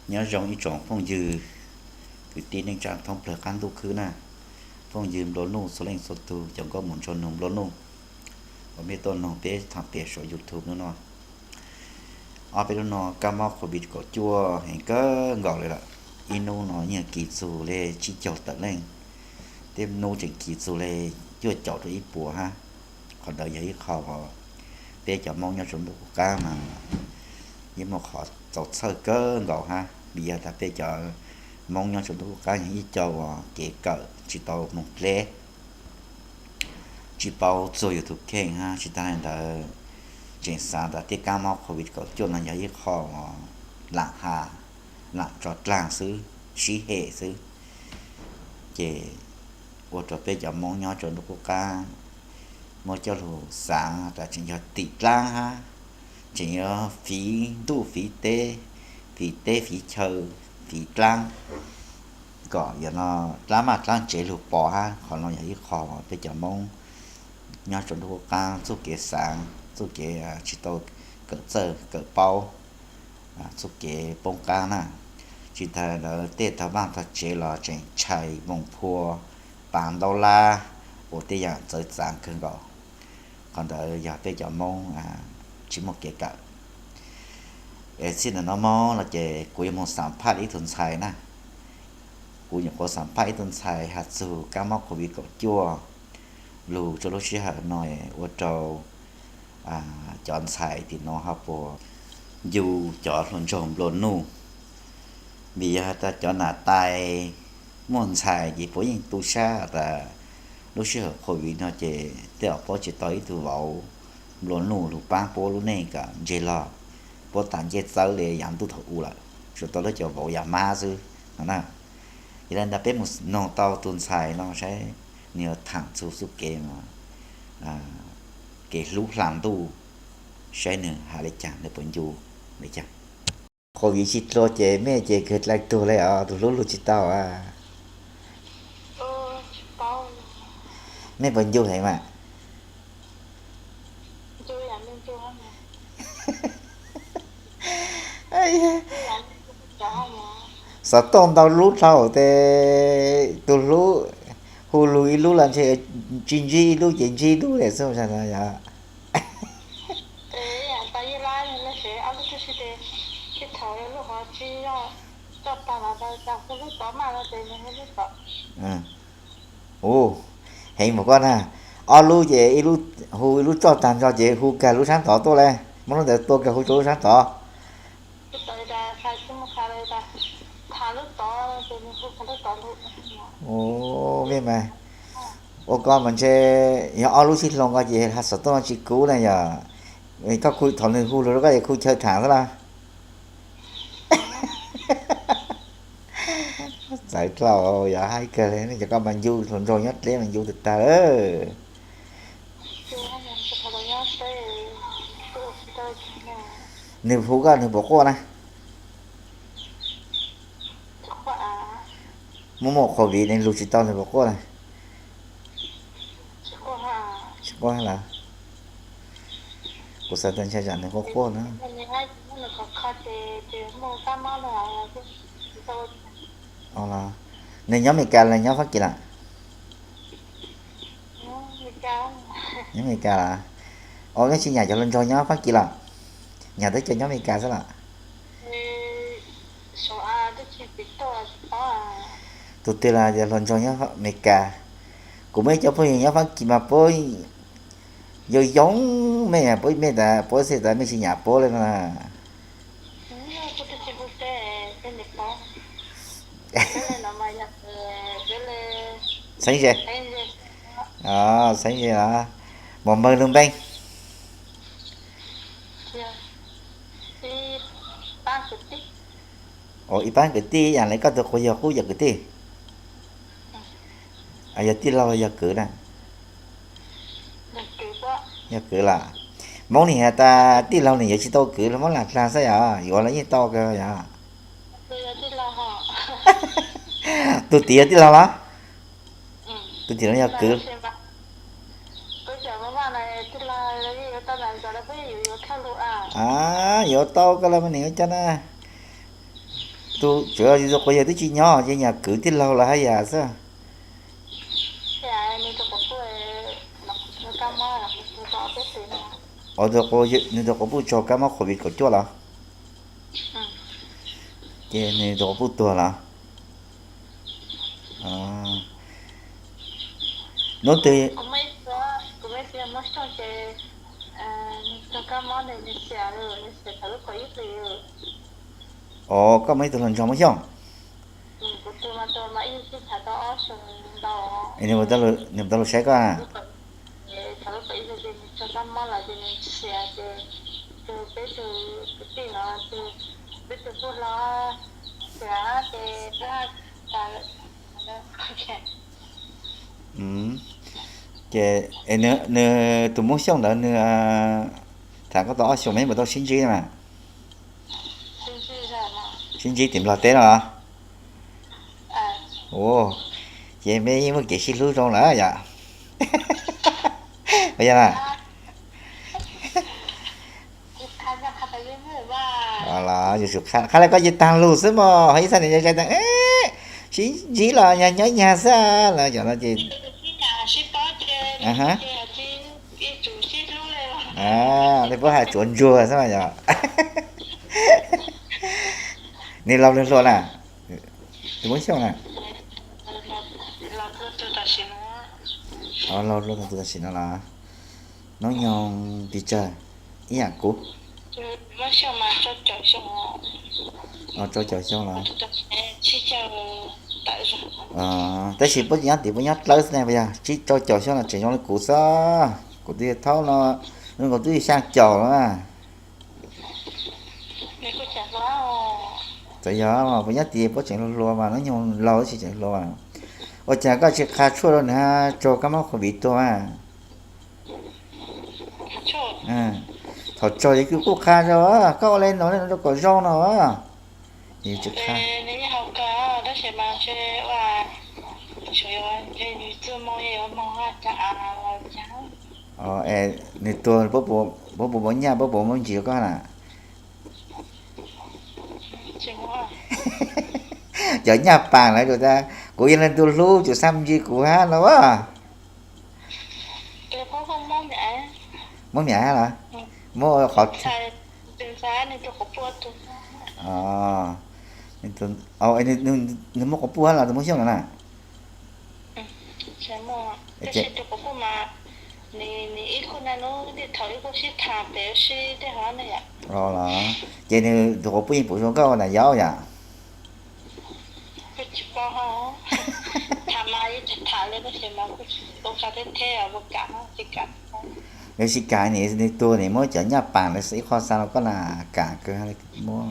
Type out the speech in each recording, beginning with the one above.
Nyob zoo ib tsoom phooj ywg, kwv tij neej tsa thoob plawg qab ntuj khwb na, phooj ywg nplua nuj txhua leej txhua tug, cov nkauj muam nraug nus nplua nuj uas mej tuaj noog peb thaum pem saum YouTube hnub no. Ob peb hnub no kab mob covid kaum cuaj heev kawg nkaus li lawm. Ib hnub no yeej kis txug li tsib caug tawm leej, tej hnub tseem kis txug li cuaj caum rau ib puas hab. Qhov ntawd yog ib qho peb cov Moob nyob rau ntuj qub qab mas yeej muaj qhov txaus txhawj kawg nkaus hab, vim yog tas peb cov Moob nyob rau ntuj qub qab yog ib co uas kev kawm tsis tau moog dleb, tsis paub txuag yus tus kheej hab. Tsis tas li ntawd, tseem xav tas tej kab mob covid kaum cuaj no yog ib qho uas laam has, laam tso dlaag xwb, sib hem xwb, ces ua rau peb cov Moob nyob rau ntuj qub qab muab coj lug xaav tas tseem yog tim dlaab hab, tseem yuav fiv ntuj fiv teb, fiv teb fiv chaw, fiv dlaab, kom yog no dlaab maj dlaab ntsev lug pov hab. Qhov no yog ib qho peb cov Moob nyob rau ntuj qub qab txuj kev xaav, txuj kev tsis tau kawm txawj kawm paub, txuj kev poob qab na. Tsis tas li ntawd tej tog vaaj tog tsev los tseem tshais voos phua, pav ntaub lab, ua tej yaam txawv txav kawg nkaus. Qhov ntawd yog peb cov Moob tsis muaj kev kawm. Es txij ntawm no moog no ces kuv yuav moog xam phaj ib tug ntxhais na. Kuv nyuam qhuav xam phaj ib tug ntxhais has txug kab mob covid kaum cuaj lug rau lub sij hawm no ua rau cov ntxhais tim no ho puas ncu cov hluas nraug nplua nuj. Vim yog has tas cov nam tais muaj ntxhais ces puab yeej tu sab tas lub sij hawm covid no ces tej zaum puab tsis tau ib tug vauv nplua nuj lug paab puab lub neej kom ntseg lug, puab tas ncej txawb li yaav ntuj thaum u lawm, tsuas tau lub cov vauv yaav mab xwb no na. Yog li ntawd peb mus noog tau tus ntxhais no saib nws yuav thaam txug txuj kev, kev hlub hla ntuj, saib nws has li caag, nws puas ncu li caag. Covid tsis dlua ces mej ces kawg dlai tuag li os, tus hlub lug tsis tau a. Mej puas ncu heev mas? Xov tooj ntau lub dhau tes tus hlub hu lug ib lub los ntshe tsis ntsib ib lub ces ntsib ib lub li xwb yog. Ua, heev mas koj na, ob lub ces hu ib lub tsoj tag nrho ces hu kag lub sab tod tuaj le, muab lub ntawd tua kag hu rau lub sab tod. Ua, mej mas, ua koj mas ntshe yog ob lub sib hloov ko ces has xov tooj tsis kub na yog, koj khu thaum nws hu lug rau koj es khu chaw thaam xwb los? Txawv dlhau, yog haib kawg li, nej cov koj mas ncu hluas nraug nyob dleb mas ncu tag tag lawm. Nws hu koj nws puas quaj na? Muaj muaj covid nws lug tsis tau nws puas quaj na? Tsis quaj lawm. Kuv xav tas ntshai tsam nws quaj quaj na. Nws nyob Meskas los nyob Fab Kis lawm? Nyob Meskas lawm. Os, mej tsis nyam cov hluas nraug nyob Fab Kis los? Nyam twb cov nyob Meskas xwb los? Tus twg los cov hluas nraug nyob Meskas? Kuv muaj ib co phooj ywg nyob Fab Kis mas puab yoo yoo mej, puab mej tas puab xav tas mej tsis nyam puab li no na. Xeeb ze, xeeb ze los? Muaj npawg lug npe? Ua, ib paab kwv tij, yaam le koj tug quas yog qub yog kwv tij? Yog tij laug los yog kwv na? Yog kwv los? Moob nim has tas tij laug nim yuav tsis tau kwv los muab lam dlaag xwb yog, yuav los yeej tau kawg yog. Tus tim yog tij laug los? Tus tim no yog kwv. A, yuav tau koj los mas nim ua cas na. Tus tsuav yog tus quas yawg twb tsis nyob ces nyuam kwv tij laug los haj yam xwb. Ua, nws tus quas puj tsaug kab mob covid kaum cuaj los? Ces nws tus quas puj tuag los? Hnub twg? Os, koj muaj ib tug hluas nraug Hmoob Xyooj. Nws puas tau los saib koj na? Ces nws tus Hmoob Xyooj ntawd nws tham koj tau ob xyoos, mej puas tau sib ntsib mas? Sib ntsib tim Nplog teb no los? Ces mej yeej muaj kev sib hlub zoo lawm yom? Yog na? Los yuav tsum qha, qha li koj ces tag lus xwb mog, ho ib txhia niam zais tas sib ntsib los nyob nyag xwb los cov no ces, nej puab has tsuav ntsuag xwb mas yog. Nws laus lwm hluas na? Tus Hmoob Xyooj na? Laus dua tus tam sim no los? Hnub nyoog pes tsawg? Ib yam kuv. Rau caum xyoo los? Tab sis puab nyob tim puab nyob dlawb xwb ne puas yog? Rau caum xyoo los tseem zoo li kuv xwb. Kuv twb thaub no, nws kuv twb xyaa caum los na. Txawm yog puas nyob tim puab tseem hluas hluas mas, hnub nyoog laus tsis tseem hluas. Ua cas koj tsis qha tshuaj rau nws, tsaug kab mob covid tuag mas? Thaum tsaug ces kuj qha rau, koj ua li no li no rau kom zoo no. Nws tuag puab puas muab nyaj, puab puas muab ntsis rau koj na? Cov nyaj paas lawm rau tas kuv yog leej tug hlub tsum xa ntsis kuv hab no as. Muab miam hab los? Muab qhov, nws muab quas puj hab los tus Hmoob Xyooj no na? Los, ces nws tus quas puj yeej pum zoo nkauj ua nam yau yom? Yuav tsis kam, nws tuag nws muab cov nyaj paas lawm ib qho xa rau koj na, kam kawg muab.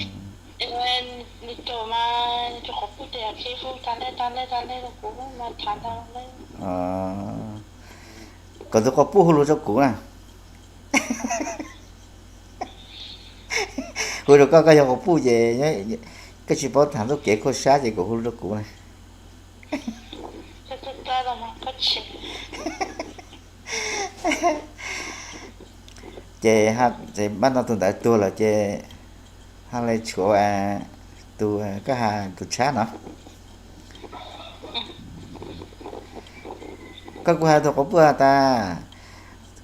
Kom tus quas puj hu lus rau kuv na. Hu rau koj, koj yog quas puj ces koj tsis paub tham txuj kev khuaj sab ces kom hu rau kuv na. Ces, ces npaj no tus ntawd tuag lawm ces ha le tshuav tus, koj has tus tshab no. Koj kuj has tus quas puj tas,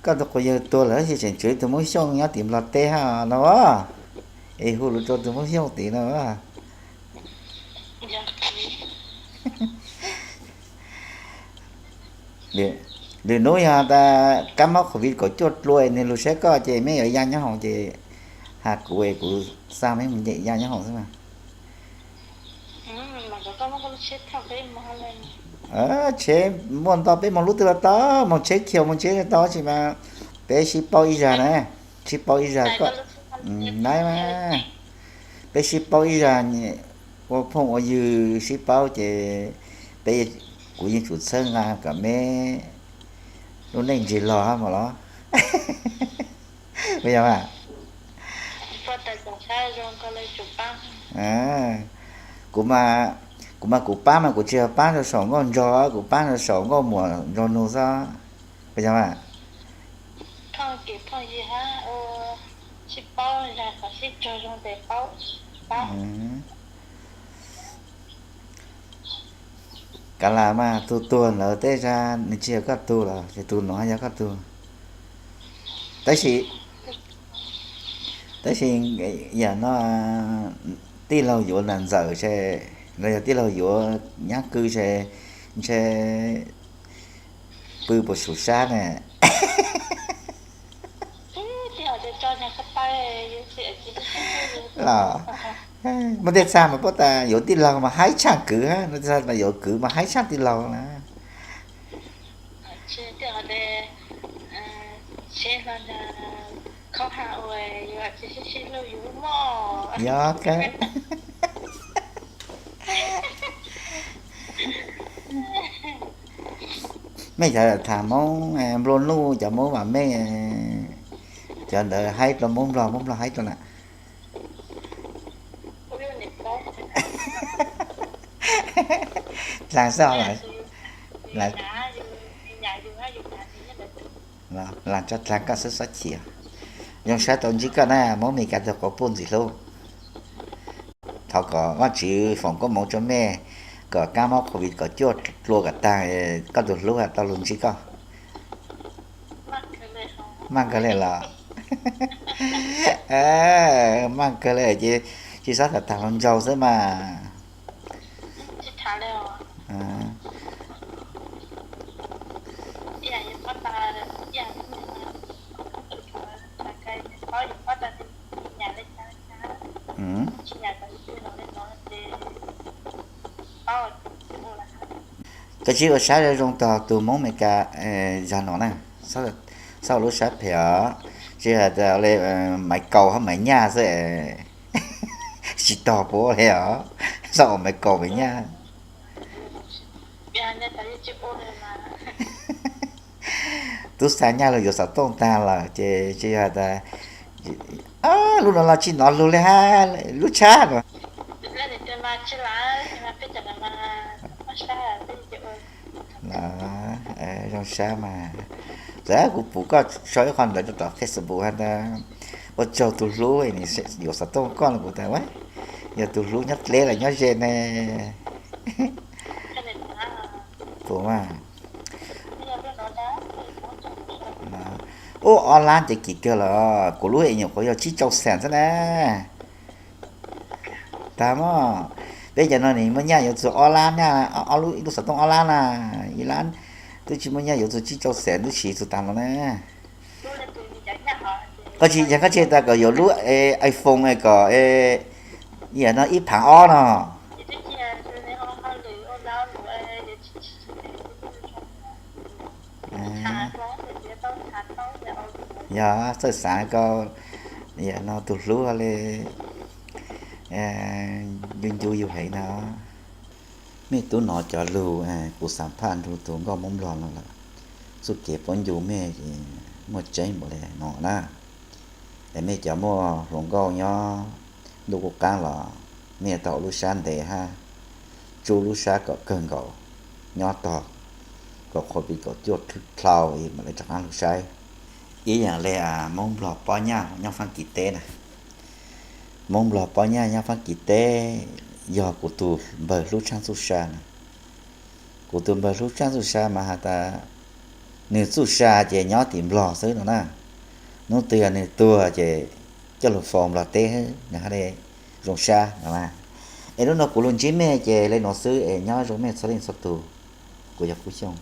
koj tus quas yawg tuag lawm tab sis tseem tshuav ib tug Hmoob Xyooj nyob tim Nplog teb hab no, es hu lus rau tus Hmoob Xyooj tim no. Lwm hnub yog tas kab mob covid kaum cuaj dlua nws lug saib koj ces meb yuav ya nyob hoom ces has kuv es kuv xa meb mus ncaim ya nyob hoom xwb mas. Tsheb muaj ntau, peb moog lub twg los tau, moog tsheb khiaus moog tsheb tau tsis mas, peb sib paub ib zag na, sib paub ib zag koj, na mas, peb sib paub ib zag, ua phooj ua ywg sib paub ces peb, kuv yeej tsum txhawb nqa kom meb lub neej ntseg log hab mas los. Puas yog mas? Kuv mas, kuv mas kuv pab mas kuv tsis yog pab rau saum nkauj nraug, kuv pab rau saum nkauj muam nraug nus xwb, puas yog mas? Kav las mas tus tuag ntawd tej zag nws tsis yog koj tug los ces tus no yog koj tug. Tab sis, tab sis yam no tij laug yuav nas ntxawm se, los yog tij laug yuav nyab kw se, ntshe pw puas sum sab ne. Los muaj tej txag mas pob tas yuav tij laug mas haib tshaj kwv, muaj tej txag mas yuav kwv mas haib tshaj tij laug na. Yog kawg. Mej cov tham Moob nplua nuj, cov Moob vam meej, cov ntawd haib rau Moob Nplog, Moob Nplog haib rau na. Dlaag xwb, dlaag tso dlaag koj xwb xob chim. Zoo sab tau ntsib koj na Moob Mes Kas tug quas puj ntxim hlub. Thov kom Vajtswv foom koob moov rua mej, kom kaab mob covid kaum cuaj dlua kom taag, koj tug hlub tau lug ntsib koj. Maj kawg le los? Maj kawg le ces tsi xob tham taag hluas nraug xwb mas. Koj tsi ua sab zoo tog tug Moob Mes Kas zag no na, xob ua lub sab phem os, tsi has tas le Maiv Kaus hab Maiv Nyaj xwb, tsi tog puab le os, xob ua Maiv Kaus Maiv Nyaj. Tub xa nyaj lug yuav xov tooj taag lawm ces tsi yog tas, lub no los tsi nov lug le hab, lub tshab no. Zoo sab mas, txawm kuv pum koj sau ib qho ntawd rau tom Facebook has tas, ua tsaug tug hlub yuav xov tooj koj no, kuv tas, yog tug hlub nyob dleb los nyob ze ne. Pum mas. Ub, ob lab ces kim kawg los, kuv lub es nyuam qhuav yog tsib rau xees xwb na. Tag mog, peb cov no nws muaj nyaj yuav txug ob lab na, ib lub xov tooj ob lab na, ib lab twb tsis muaj nyaj yuav txug tsib rau xees twb siv txug taag los na. Koj tsis, yog koj tsis tas kom yuav lub iPhone kom, yam no ib phaav ob no. Yog txawj xav koj, yam no tug hlub le ncu ncu yug heev na. Mej tub nov cov lug kuv xam phaj nrug tug nkauj Moob Nplog no lawm, txuj kev puab ncu mej muaj tseeb npaum le no na. Es mej cov muaj hluas nkauj nyob ntuj qub qaab los mej yuav tau ua lub sab ntev hab, tsub lub sab kom kawg nkaus, nyob tog kom qhuav pib kaum cuaj dlau mam le rov qaab lug saib. Ib yaam le Moob Nplog Pob Nyaj nyob Faab Kis teb na. Moob Nplog Pob Nyaj nyob Faab Kis teb yog kuv tug npawg hlub tshaaj txuj sa na. Kuv tug npawg hlub tshaaj txuj sa mas has tas nwg txuj sa ces nyob tim Nplog xwb no na. Nub twg yog nwg tuag ces coj lug faus Nplog teb, nwg hab le zoo sab no na. Es lub no kuv lug ntsib mej ces le nuav xwb es nyob zoo mej txhua leej txhua tug. Kuv yog Kub Xyooj.